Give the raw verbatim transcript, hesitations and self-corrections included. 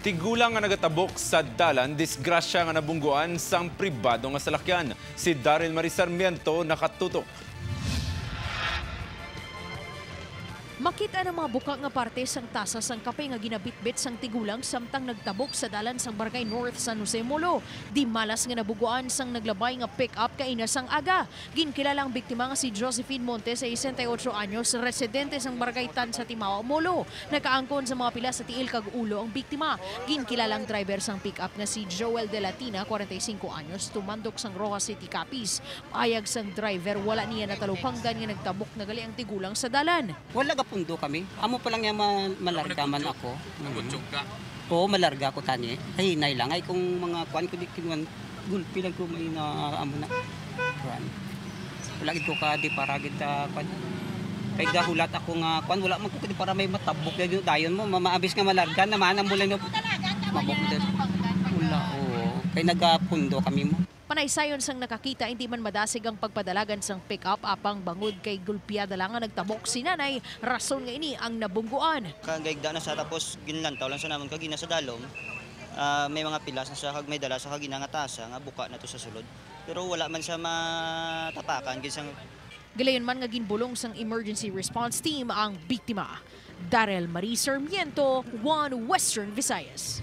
Tigulang nga nagatabok sa dalan, disgrasya nga nabungguan sang pribado nga salakyan. Si Daryl Marie Sarmiento nakatutok. Makit-an ang mga buka nga parte sang tasa sang kape nga ginabitbit sang tigulang samtang nagtabok sa dalan sang Barangay North San Jose, Molo. Di malas nga nabungguan sang naglabay nga pick-up kaina sang aga. Ginkilala ang biktima nga si Josephine Montes, sesenta y ocho anyos, residente sang Barangay Tan sa Timawa, Molo. Nakaangkon sa mga pila sa tiil kag ulo ang biktima. Ginkilala ang driver sang pick-up nga si Joel De Latina, kwarenta y singko anyos, tumandok sang Roxas City, Capiz. Pahayag sang driver, wala niya natalupanggan nga nagtabok na gali ang tigulang sa dalan. Wala, gapundo kami. Amo pa lang nga ma- malarga man ako. Mm. Oo, malarga ako tani. Kahinay lang. Ay, kung mga kuan ko, di kinuan, gulpi lang ko may na, amo na. Kuan. Wala gid ko ka di para gid, ah, kuan. Kay gahulat ako nga, kuan, wala man ko di para may matabok na yun. Dayon mo, mamaabis nga malarga naman ang mulay na mabok din. Wala, oo. Kay nagapundo kami mo. Panaysayon sang nakakita, hindi man madasig ang pagpadalagan sang pick-up, apang bangod kay gulpiyada lang nga nagtabok si nanay, rason nga ini ang nabungguan. Kagaigda na sa, tapos ginlantaw lang sa namon kag ina sa dalom. Ah, may mga pilas na siya kag may dala sa kagina nga tasa nga buka na to sa sulod. Pero wala man siya matapakan gid sang Gilayon man nga ginbulong sang emergency response team ang biktima. Daryl Marie Sarmiento, One Western Visayas.